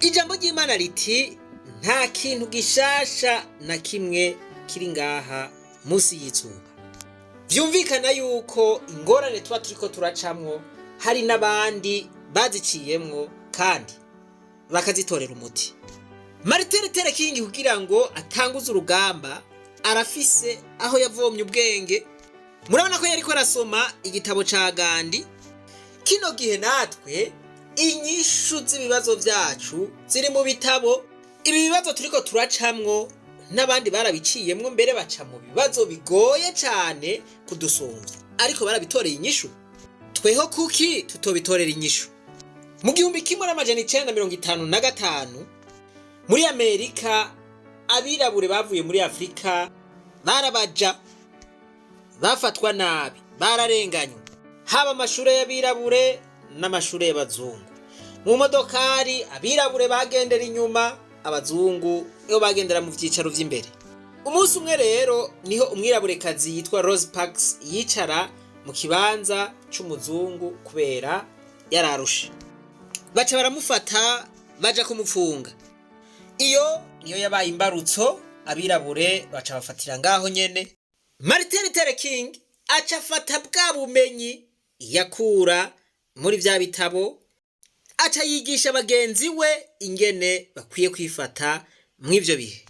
Ijambo ry'Imana riti: "Nta kintu gishasha na kimwe kiri ngaha munsi y'izuba." Vyumvikana yuko ingorane tuba turiko turacamwo hari n'abandi baziciyemwo kandi bakazitorera umuti. Martin Luther King, kugira ngo atanguze urugamba, arafise aho yavomye ubwenge. Murabona ko yariko arasoma igitabo ca Gandhi. Kino gihe natwe inyishu z'ibibazo vyacu ziri mu bitabo. Ibi bibazo turiko turacamwo n'abandi barabiciyemwo, mbere baca mu bibazo bigoye cane kudusumvya, ariko barabitoreye inyishu. Tweho kuki tutobitorera inyishu? Mu 1955 muri Amerika, abirabure bavuye muri Afurika barabaja, bafatwa nabi, bararenganywa, haba amashure y'abirabure n'amashure y'abazungu. Mu modokari abirabure bagendera inyuma, abazungu nibo bagendera mu vyicaro vy'imbere. Umunsi umwe rero niho umwiraburekazi yitwa Rose Parks yicara mu kibanza c'umuzungu kubera yararushe, baca baramufata, baja kumupfunga. Iyo niyo yabaye imbarutso, abirabure baca bafatira ngaho nyene. Martin Luther King aca afata bwa bumenyi yakura muri vya bitabo, aca yigisha bagenzi we ingene bakwiye kwifata mw'ivyo bihe.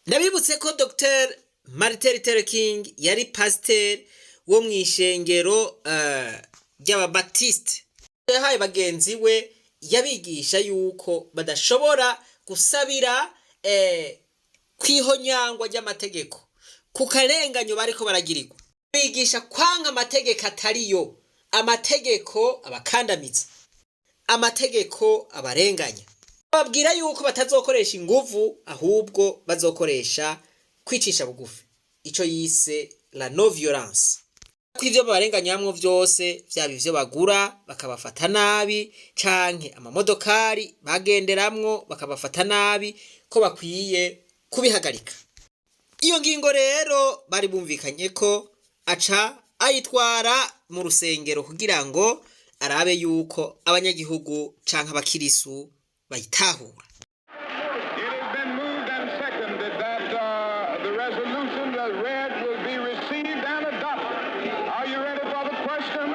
Ndabibutse ko Dr Martin Luther King yari pasiteri wo mw'ishengero ry'Ababatiste. Yahaye bagenzi we, yabigisha yuko badashobora gusabira kwihonyangwa ry'amategeko, ku karenganyo bariko baragirirwa. Bigisha kwanga amategeko atariyo, amategeko abakandamiza, amategeko abarenganya. Babwira yuko batazokoresha inguvu, ahubwo bazokoresha kwicisha bugufi, ico yise la non violence. Ko ivyo babarenganyamwo vyose, vyaba ivyo bagura bakabafata nabi, canke amamodokari bagenderamwo bakabafata nabi, ko bakwiye kubihagarika. Iyo ngingo rero bari bumvikanye ko aca ayitwara mu rusengero kugira ngo arabe yuko abanyagihugu canke abakirisu bayitahura. It has been moved and seconded that the resolution that read will be received and adopted. Are you ready for the question?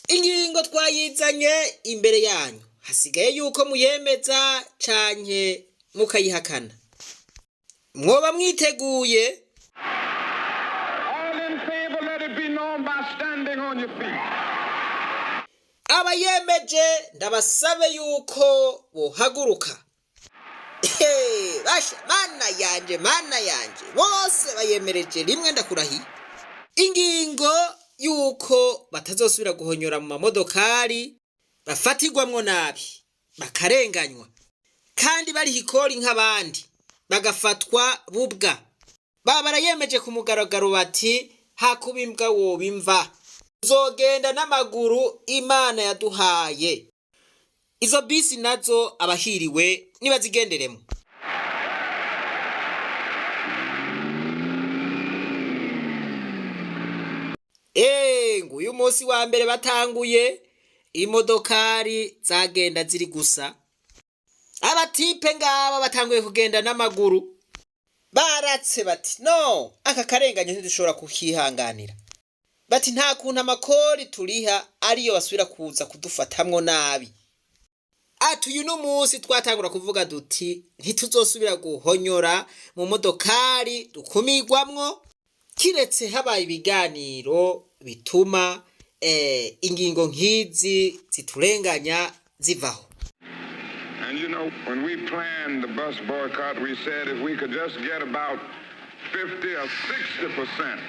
Ingingo twayizanye imbere yanyu, hasigaye yuko muyemeza canke mukayihakana. Mwoba mwiteguye? All in favor, let it be known by standing on your feet. Abayemeje ndabasabe yuko bohaguruka. Ehe, basha, Mana yanje, Mana yanje, bose bayemereje rimwe, ndakurahiye. Ingingo yuko batazosubira guhonyora mu mamodokari bafatirwamwo nabi, bakarenganywa, kandi bariha ikori nk'abandi, bagafatwa bubwa, baba barayemeje ku mugaragaro. Bati: "Hakuba imbwa woba imva, uzogenda n'amaguru." Imana yaduhaye izo bisi nazo, abahiriwe nibazigenderemo. Nguyu munsi wa mbere batanguye, imodokari zagenda ziri gusa. Abatipe ngaba batanguye kugenda n'amaguru, baratse bati: "No, aka karenganyo ntidushobora kukihanganira." Bati: "Nta kuntu amakori turiha ariyo basubira kuza kudufatamwo nabi." Ati: "Uyu n'umunsi twatangura kuvuga duti ntituzosubira guhonyora mu modokari dukumigwamwo, kiretse habaye ibiganiro bituma ingingo nk'izi ziturenganya zivaho." And you know, when we planned the bus boycott, we said if we could just get about 50 or 60%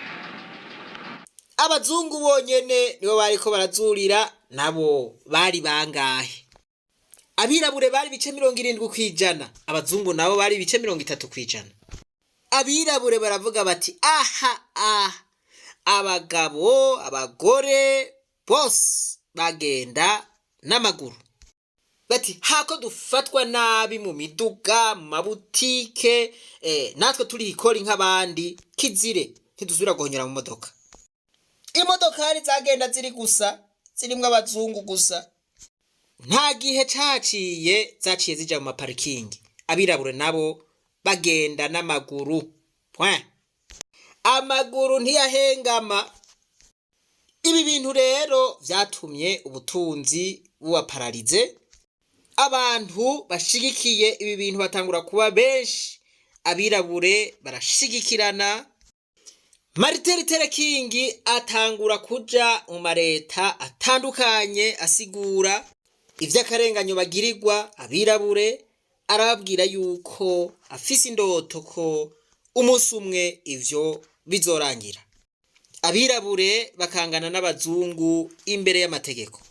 Abazungu bonyene nibo bariko barazurira, nabo bari bangahe? Abirabure bari 70%, abazungu nabo bari 30%. Abirabure baravuga bati: "Aha aha." Abagabo, abagore bose bagenda n'amaguru. Bati: "Hako dufatwa nabi mu miduga, mu mabutike, natwe turi ikori nk'abandi, kizire, ntidusubira guhonyora mu modoka." Imodokari zagenda ziri gusa, zirimwo abazungu gusa. Nta gihe caciye zaciye zija mu maparikingi, abirabure nabo bagenda n'amaguru. Point. Amaguru ntiyahengama. Ibi bintu rero vyatumye ubutunzi buba paralysé. Abantu bashigikiye ibi bintu batangura kuba benshi, abirabure barashigikirana. Martin Luther King atangura kuja mu mareta atandukanye asigura ivy'akarenganyo bagirirwa abirabure, arababwira yuko afise indoto ko umunsi umwe ivyo bizorangira, abirabure bakangana n'abazungu imbere y'amategeko.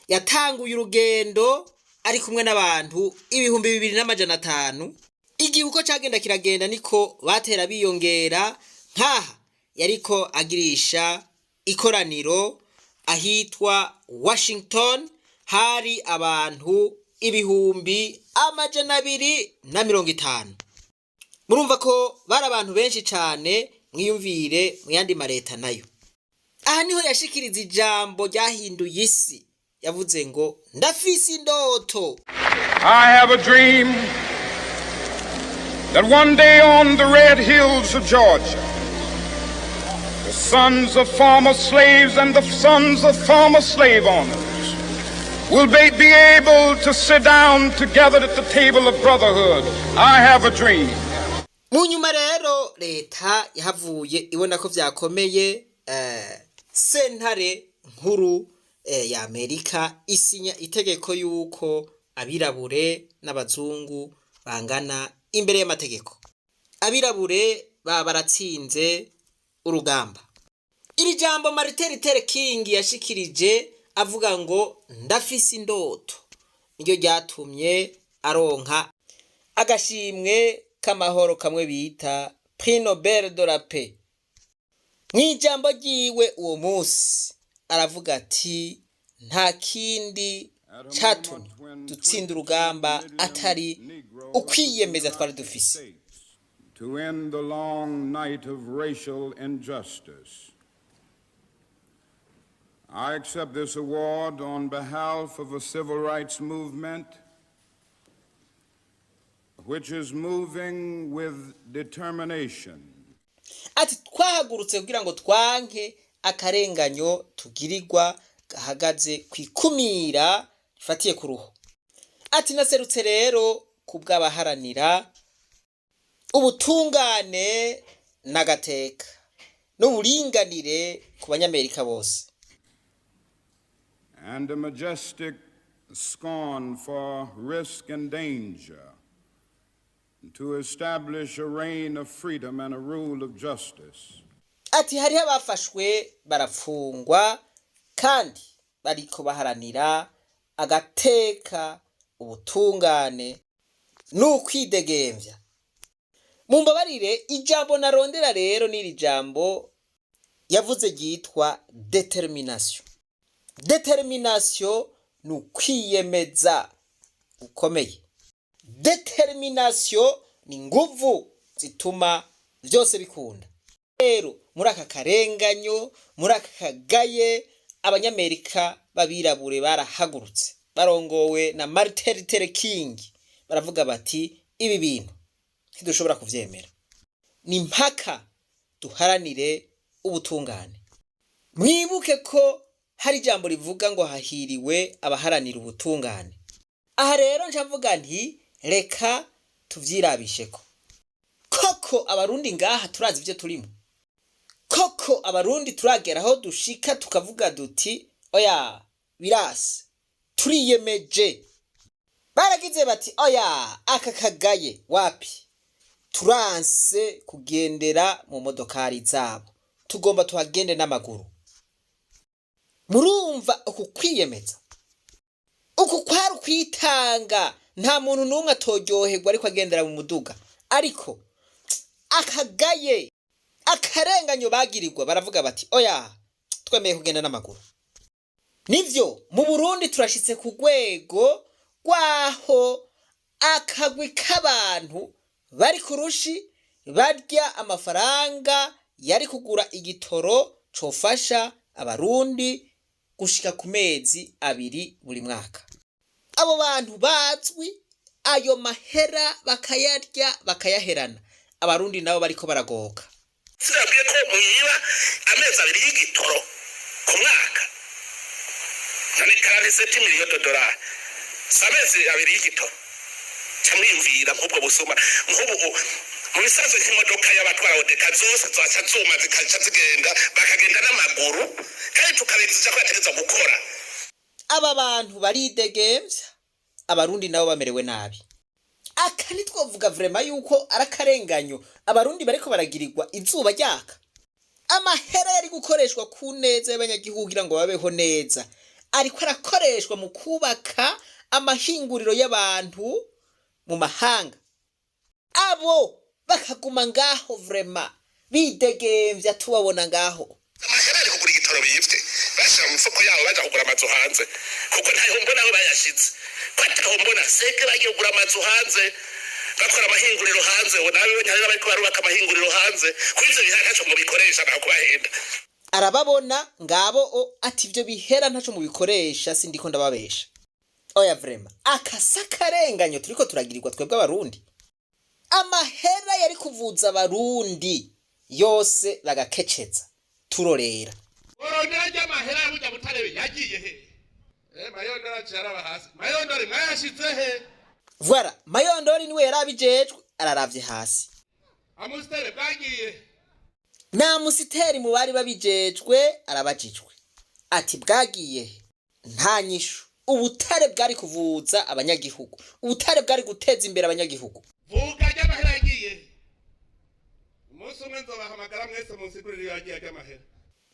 Yatanguye urugendo ari kumwe n'abantu 2500. Igihe uko cagenda kiragenda niko batera biyongera. Nkaha yariko agirisha ikoraniro ahitwa Washington, hari abantu 250,000. Murumva ko bari abantu benshi cane. Mwiyumvire mu yandi mareta nayo. Aha niho yashikiriza ijambo ryahinduye isi. Yavuze ngo: "Ndafise indoto." I have a dream that one day on the red hills of Georgia, the sons of former slaves and the sons of former slave owners will be able to sit down together at the table of brotherhood. I have a dream. Mu nyuma rero leta yahavuye ibona ko vyakomeye, sentare nkuru ya Amerika isinya itegeko yuko abirabure n'abazungu bangana imbere y'amategeko. Abirabure baba baratsinze urugamba. Iri jambo Martin Luther King yashikirije avuga ngo "ndafise indoto" niryo ryatumye aronka agashimwe k'amahoro kamwe bita Prix Nobel de la Paix. Mw'ijambo ryiwe uwo munsi aravuga ati: "Nta kindi catumye dutsinda urugamba atari ukwiyemeza twari dufise." To end the long night of racial injustice. I accept this award on behalf of a civil rights movement which is moving with determination Ati: "Twahagurutse kugira ngo twanke akarenganyo tugirirwa gahagaze ku ikumira rifatiye ku ruhu." Ati: "Naserutse rero ku bw'abaharanira ubutungane n'agateka n'uburinganire ku Banyamerika bose." and a majestic scorn for risk and danger to establish a reign of freedom and a rule of justice. Ati: "Hariho abafashwe barafungwa kandi bariko baharanira agateka, ubutungane n'ukwidegemvya." Mumbabarire, ijambo narondera rero n'iri jambo yavuze ryitwa détermination. Détermination ni ukwiyemeza gukomeye. Détermination ni nguvu zituma vyose bikunda. Rero muri aka karenganyo, muri aka kagaye, Abanyamerika b'abirabure barahagurutse barongowe na Martin Luther King, baravuga bati: "Ibi bintu ntidushobora kuvyemera, ni mpaka duharanire ubutungane." Mwibuke ko hari ijambo rivuga ngo hahiriwe abaharanira ubutungane. Aha rero ncavuga nti: reka tuvyirabisheko. Koko Abarundi ngaha turazi ivyo turimo? Koko Abarundi turagera aho dushika tukavuga duti: "Oya, birase, turiyemeje"? Baragize bati: "Oya, aka kagaye wapi, turanse kugendera mu modokari zabo, tugomba tuhagende n'amaguru." Murumva uku kwiyemeza, uku kwari ukwitanga. Nta muntu n'umwe atoryoherwa ariko agendera mu muduga, ariko akagaye, akarenganyo bagirirwa, baravuga bati: "Oya, twemeye kugenda n'amaguru." Nivyo, mu Burundi turashitse ku rwego rwaho akagwi k'abantu bari ku rushi barya amafaranga yari kugura igitoro cofasha Abarundi gushika ku mezi 2 buri mwaka. Abo bantu bazwi, ayo mahera bakayarya bakayaherana, Abarundi nabo bariko baragoka. Sinabwiye ko mwiba amezi 2 y'igitoro ku mwaka? None 47 millions de dollars si amezi 2 y'igitoro? Ca mwiyumvira nk'ubwo busuma. Nk'ubu mu bisanzwe, nk'imodoka y'abatwara ODECA zose zaca zuma, zikaca zigenda, bakagenda n'amaguru, kandi tukabizija ko yategeza gukora. Aba bantu baridegemvya, Abarundi nabo bamerewe nabi. Aka ntitwovuga vraiment yuko ari akarenganyo Abarundi bariko baragirirwa izuba ryaka? Amahera yari gukoreshwa ku neza y'abanyagihugu kugira ngo babeho neza ariko arakoreshwa mu kubaka amahinguriro y'abantu mu mahanga, abo bakaguma ngaho vraiment bidegemvya, tubabona ngaho. Amahera ari kugura igitoro bivye bashira mu mifuko yabo, baja kugura amazu hanze, kuko ntaho mbona aho bayashize, ko ataho mbona seke bagiye kugura amazu hanze, bakora amahinguriro hanze. Ubu nawe nyarira bariko barubaka amahinguriro hanze. Kuri ivyo bihera ntaco mubikoresha, nta kubahenda. Arababona ngabo o, ati ivyo bihera ntaco mubikoresha, sindiko ndababesha. Oya, vraiment, akasa karenganyo turiko turagirirwa twebwe Abarundi. Amahera yari kuvuza Abarundi yose bagakeceza, turorera. Orondera ry'amahera ya burya butarebe yagiye he? Mayondore aciye araba hasi. Mayondore, mwayashize he? Voilà, Mayondori niwe yari abijejwe, araravye hasi. Amusiteri bwagiye? Nta musiteri mu bari babijejwe arabajijwe ati bwagiye he? Nta nyishu. Ubutare bwari kuvuza abanyagihugu, ubutare bwari guteza imbere abanyagihugu. Vuga ry'amahera yagiye. Umunsi umwe nzobahamagara mwese munsigurire iyo yagiye ry'amahera.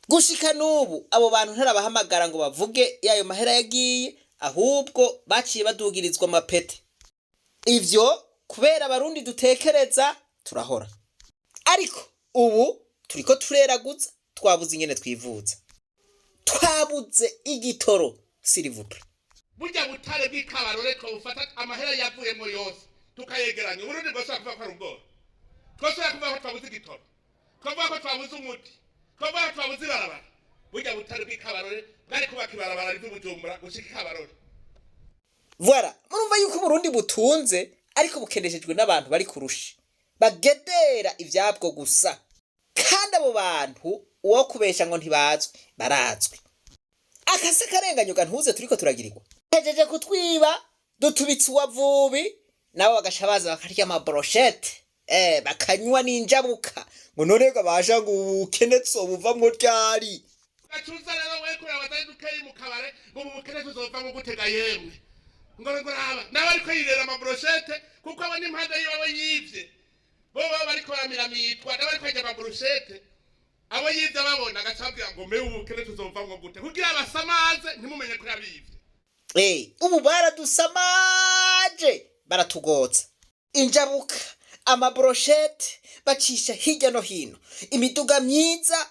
Gushika n'ubu abo bantu ntarabahamagara ngo bavuge y'ayo mahera yagiye, ahubwo baciye badugirizwa amapete. Ivyo kubera Abarundi dutekereza turahora, ariko ubu turiko tureraguza, twabuze ingene twivuza, twabuze igitoro, s'il vous plaît. Burya butare bw'ikabarore twobufata, amahera yavuyemo yose tukayegeranya, Uburundi bwosubira kuvuga ko ari ubworo? Twosubira kuvuga ko twabuze igitoro? Twavuga ko twabuze umuti? Twavuga ko twabuze ibarabara? Burya butare bw'ikabarore bwari kubaka ibarabara riva i Bujumbura gushika Ikabarore. Voilà, murumva yuko Uburundi butunze, ariko bukeneshejwe n'abantu bari kurusha bagedera ivyabwo gusa. Kandi abo bantu uwo kubesha ngo ntibazwi, barazwi. Akase karenganyo gantuze turiko turagirirwa. Hejeje kutwiba, dutubitse uwavubi, nabo bagaca baza bakarya amabrochette, bakanywa n'injabuka, ngo none basha ngo ubukene tuzobuvamwo ryari? Gacuza rero we kuraba batari dukeyi mu kabare, ngo ubu bukene tuzovamo gutega? Yemwe, ngo raba nawe ariko yirera amabrochette, kuko abo n'impande yiwe yivye, bo baba bariko baramiramitswa, nawe ariko arya amabrochette, abo yivye babona, agaca ababwira ngo mbe ubu bukene tuzovamwo gute, kugira abasamaze ntimumenye ko yabivye. Ubu baradusamaje, baratugotsa injabuka, amabrochette bacisha hirya no hino, imiduga myiza,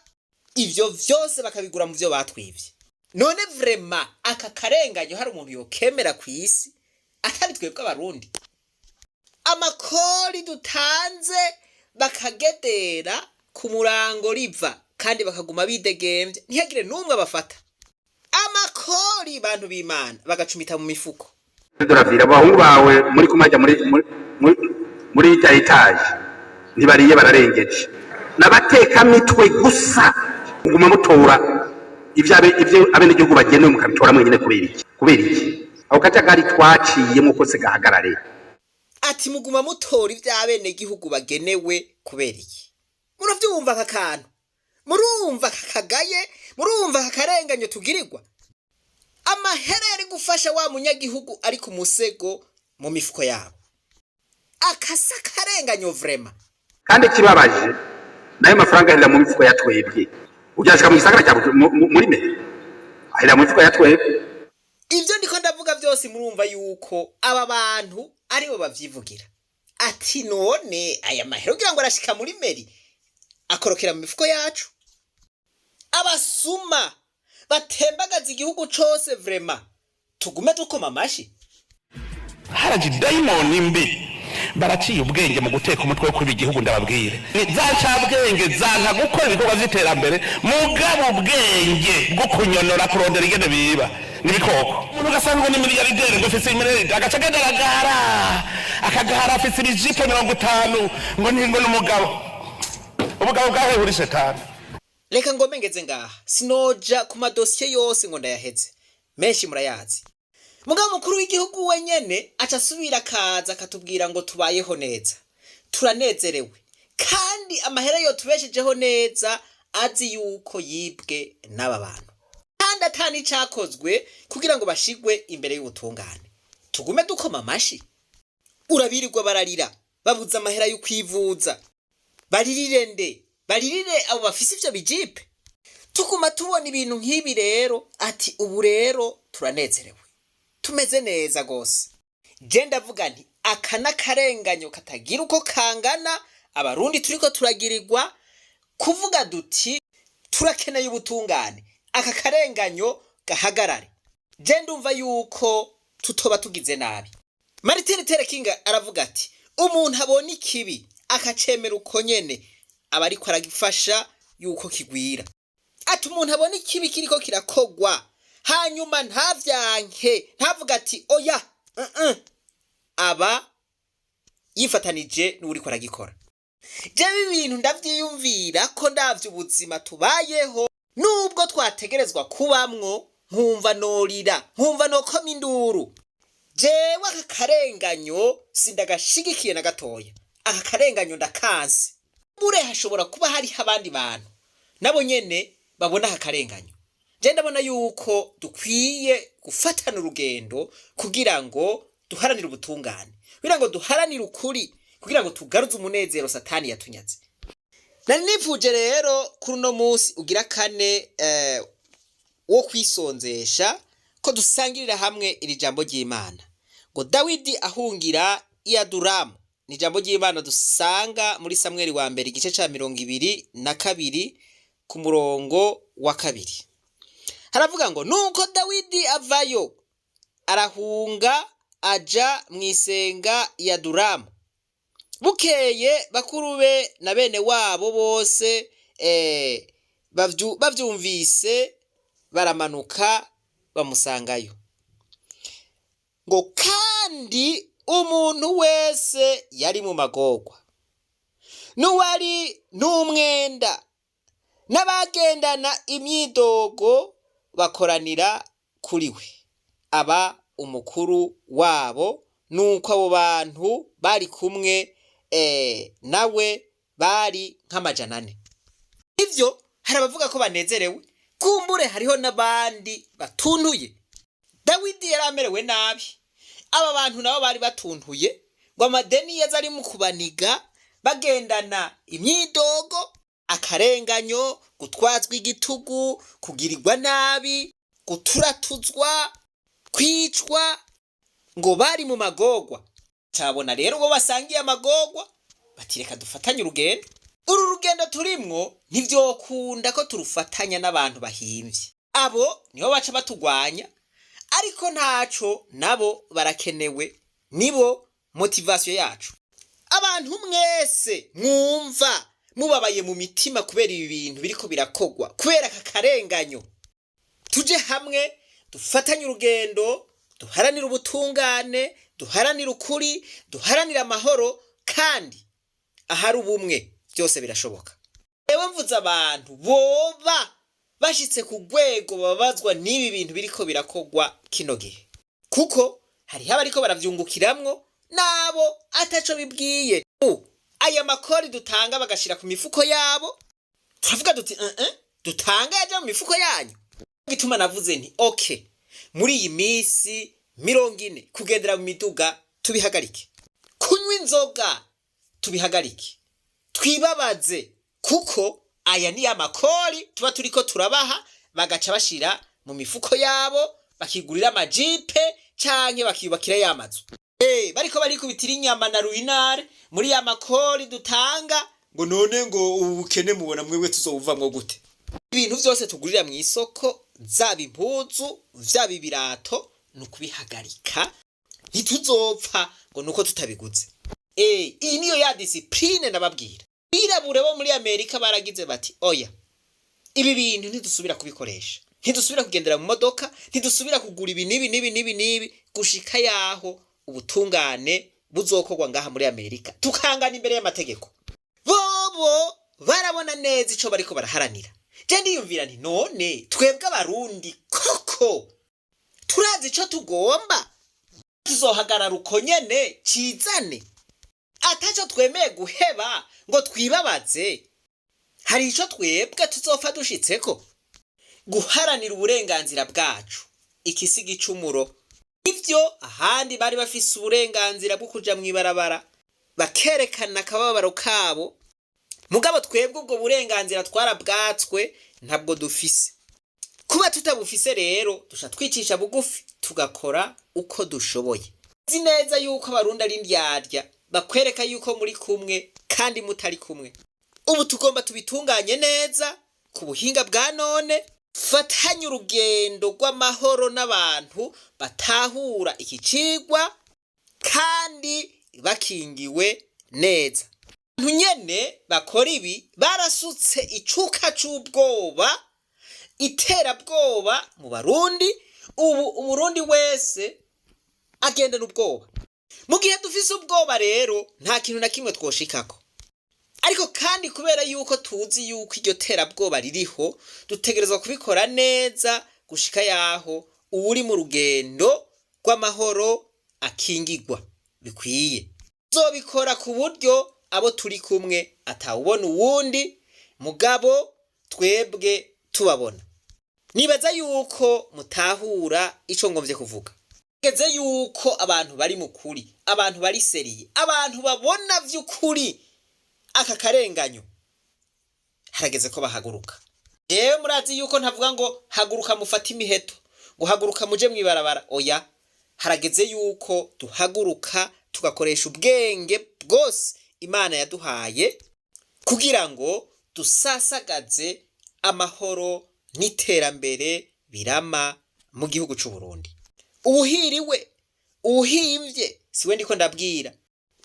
ivyo vyose bakabigura mu vyo batwivye. None vraiment aka karenganyo hari umuntu yokemera ku isi atari twebwe Abarundi? Amakori dutanze bakagedera ku murango riva, kandi bakaguma bidegemvye, ntihagire n'umwe abafata. Amakori, bantu b'Imana, bagacumita mu mifuko. Turavira abahungu bawe muri kumajya muri irya étage, ntibariye, bararengeje, n'abatekamitwe gusa. Muguma mutora ivyo abenegihugu bagenewe, mukabitora mwenyene. Kubera iki? Kubera iki? Ako kajagari twaciyemwo kose gahagarare. Ati muguma mutora ivy'abenegihugu bagenewe kubera iki? Muravyumva aka kantu? Murumva aka kagaye? Murumva aka karenganyo tugirirwa? Amahera yari gufasha wa munyagihugu ari ku musego, mu mifuko yabo. Akasa karenganyo vraiment. Kandi ikibabaje, nayo mafaranga ahera mu mifuko ya twebwe. Uryashika mu gisagara cya muri mairie, ahera mu mifuko ya twebwe. Ibyo ndiko ndavuga byose, murumva yuko aba bantu aribo bavyivugira, ati none aya mahera kugira ngo arashika muri mairie, akorokera mu mifuko yacu. Abasuma batembagaza igihugu cose, vraiment tugume dukoma amashi? Haraje dayimoni mbi, baraciye ubwenge mu guteka umutwe wo kwiba igihugu. Ndababwire, ni za ncabwenge zanka gukora ibikorwa vy'iterambere, mugabo ubwenge bwo kunyonora, kurondera ingene biba. N'ibikoko. Umuntu ugasanga ngo ni milliardaire, ngo afise miliyaride, agaca agenda aragara, akagara, afise ibijipe 50, ngo ni ngo ni umugabo. Ubugabo bwahewe uri shetani. Reka ngombe ngeze ngaha, sinoja ku madosiye yose ngo ndayaheze, menshi murayazi. Mugabo mukuru w'igihugu wenyene aca asubira akaza akatubwira ngo tubayeho neza, turanezerewe, kandi amahera yo tubeshejeho neza, azi yuko yibwe n'aba bantu, kandi ata n'icakozwe kugira ngo bashigwe imbere y'ubutungane. Tugume dukoma amashi? Urabirirwa bararira, babuze amahera yo kwivuza. Baririre nde? Baririre abo bafise ivyo bijipe? Tuguma tubona ibintu nk'ibi rero, ati ubu rero turanezerewe, tumeze neza gose. Je ndavuga nti aka n'akarenganyo katagira uko kangana Abarundi turiko turagirirwa. Kuvuga duti turakeneye ubutungane, aka karenganyo gahagarare, je ndumva yuko tutoba tugize nabi. Martin Luther King aravuga ati umuntu abona ikibi akacemera uko nyene, aba ariko aragifasha yuko kigwira. Ati umuntu abona ikibi kiriko kirakogwa, hanyuma ntavyanke, ntavuga ati oya, aba yifatanije n'uwuriko aragikora. Jewe ibintu ndavyiyumvira ko ndavye ubuzima tubayeho, nubwo twategerezwa kubamwo, nkumva norira, nkumva nokoma induru. Jewe aka karenganyo sindagashigikiye na gatoya, aka karenganyo ndakanse. Bure hashobora kuba hariho abandi bantu nabo nyene babona aka karenganyo. Je ndabona yuko dukwiye gufatana urugendo kugira ngo duharanire ubutungane, kugira ngo duharanire ukuri, kugira ngo tugaruze umunezero Satani yatunyaze. Nari nifuje rero kuri uno munsi ugira kane wo kwisonzesha ko dusangirira hamwe iri jambo ry'Imana ngo Dawidi ahungira i Aduramu. Ni ijambo ry'Imana dusanga muri Samweli wa mbere, igice ca 22 ku murongo wa 2. Haravuga ngo nuko Dawidi avayo, arahunga, aja mu isenga ya Aduramu. Bukeye bakuru be na bene wabo bose bavyumvise baramanuka bamusangayo. Ngo kandi umuntu wese yari mu magorwa n'uwari n'umwenda n'abagendana imyidogo bakoranira kuri we, aba umukuru wabo. Nuko abo bantu bari kumwe nawe bari nk'400. Ivyo hari abavuga ko banezerewe, kumbure hariho n'abandi batuntuye. Dawidi yari amerewe nabi, aba bantu nabo bari batuntuye, ngo amadeni yaza ari mu kubaniga, bagendana imyidogo, akarenganyo, gutwazwa igitugu, kugirirwa nabi, guturatuzwa, kwicwa, ngo bari mu magorwa. Cabona rero uwo basangiye amagorwa, bati reka dufatanye urugendo. Uru rugendo turimwo ntivyokunda ko turufatanya n'abantu bahimvye, abo nibo baca batugwanya. Ariko ntaco, nabo barakenewe, nibo motivation yacu. Abantu mwese mwumva mubabaye mu mitima kubera ibi bintu biriko birakogwa, kubera aka karenganyo, tuje hamwe dufatanye urugendo, duharanire ubutungane, duharanire ukuri, duharanire amahoro. Kandi ahari ubumwe byose birashoboka. Ewe mvuze abantu boba bashitse ku rwego babazwa n'ibi bintu biriko birakogwa kino gihe, kuko hariho abariko baravyungukiramwo nabo ataco bibwiye. Aya makori dutanga bagashira ku mifuko yabo, turavuga duti uh -uh, dutanga yaja mu mifuko yanyu. Gituma navuze nti okay, muri iyi minsi 40 kugendera mu miduga tubihagarike, kunywa inzoga tubihagarike, twibabaze, kuko aya ni amakori tuba turiko turabaha, bagaca bashira mu mifuko yabo, bakigurira amajipe canke bakiyubakira ya mazu. Bariko barikubitira inyama na ruinare muri ya makori dutanga. Ngo none ngo ubu bukene mubona mwebwe tuzobuvamwo gute? Ibintu vyose tugurira mu isoko, zaba impuzu, vyaba ibirato, ni ukubihagarika. Ntituzopfa ngo nuko tutabiguze. Iyi niyo ya discipline nababwira. Birabure bo muri Amerika baragize bati oya, ibi bintu ntidusubira kubikoresha. Ntidusubira kugendera mu modoka, ntidusubira kugura ibi n'ibi n'ibi n'ibi n'ibi, gushika yaho ubutungane buzokorwa ngaha muri Amerika, tukangana imbere y'amategeko. Bobo barabona neza ico bariko baraharanira. Je ndiyumvira nti: none twebwe Abarundi koko turazi ico tugomba? Tuzohagarara uko nyene cizane, ataco twemeye guheba ngo twibabaze? Hari ico twebwe tuzopfa dushitseko? Guharanira uburenganzira bwacu, iki si igicumuro. Ivyo ahandi bari bafise uburenganzira bwo kuja mw'ibarabara bakerekana akababaro kabo, mugabo twebwe ubwo burenganzira twarabwatswe, ntabwo dufise. Kuba tutabufise rero, duca twicisha bugufi, tugakora uko dushoboye. Nzi neza yuko Abarundi ari indyarya, bakwereka yuko muri kumwe kandi mutari kumwe. Ubu tugomba tubitunganye neza ku buhinga bwa none, fatanye urugendo rw'amahoro n'abantu batahura iki cigwa kandi bakingiwe neza. Abantu nyene bakora ibi barasutse icuka c'ubwoba, iterabwoba mu Barundi. Ubu Umurundi wese agendana ubwoba. Mu gihe dufise ubwoba rero, nta kintu na kimwe twoshikako. Ariko kandi kubera yuko tuzi yuko iryo terabwoba ririho, dutegerezwa kubikora neza gushika yaho uwuri mu rugendo rw'amahoro akingigwa bikwiye. Tuzobikora ku buryo abo turi kumwe atawubona uwundi, mugabo twebwe tubabona. Nibaza yuko mutahura ico ngomvye kuvuga. Geze yuko abantu bari mu kuri, abantu bari sérieux, abantu babona vy'ukuri aka karenganyo, harageze ko bahaguruka. Jewe murazi yuko ntavuga ngo haguruka mufate imiheto, ngo haguruka muje mwibarabara. Oya, harageze yuko duhaguruka, tugakoresha ubwenge bwose Imana yaduhaye kugira ngo dusasagaze amahoro n'iterambere birama mu gihugu c'u Burundi. Uwuhiriwe, uwuhimvye, siwe ndiko ndabwira.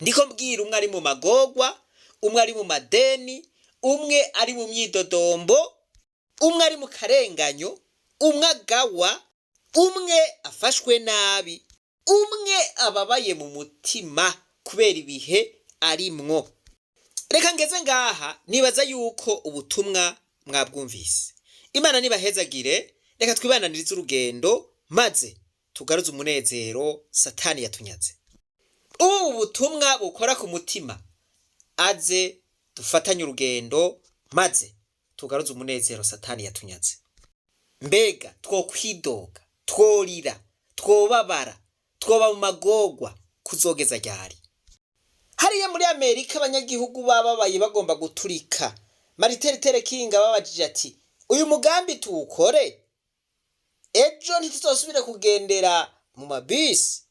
Ndiko mbwira umwe ari mu magorwa, umwe ari mu madeni, umwe ari mu myidodombo, umwe ari mu karenganyo, umwe agawa, umwe afashwe nabi, umwe ababaye mu mutima kubera ibihe arimwo. Reka ngeze ngaha. Nibaza yuko ubutumwa mwabwumvise. Imana nibahezagire. Reka twibananirize urugendo, maze tugaruze umunezero Satani yatunyaze. Ubu butumwa bukora ku mutima, aze dufatanye urugendo, maze tugaruze umunezero Satani yatunyaze. Mbega twokwidoga, tworira, twobabara, twoba mu magorwa kuzogeza ryari? Hariya muri Amerika abanyagihugu bababaye bagomba guturika. Martin Luther King babajije ati: "Uyu mugambi tuwukore, ejo ntituzosubire kugendera mu mabisi?"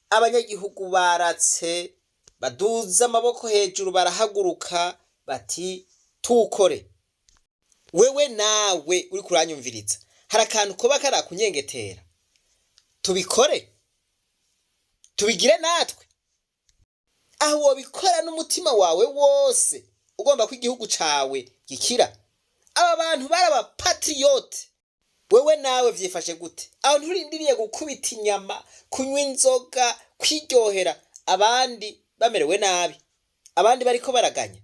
Abanyagihugu baratse, baduza amaboko hejuru, barahaguruka bati: "Tuwukore." Wewe nawe uri kuranyumviriza, hari akantu koba karakunyengetera, tubikore, tubigire natwe? Aho wobikora n'umutima wawe wose, ugomba ko igihugu cawe gikira. Aba bantu bari abapatriote. Wewe nawe vyifashe gute? Aho nturindiriye gukubita inyama, kunywa inzoga, kwiryohera, abandi bamerewe nabi, abandi bariko baraganya?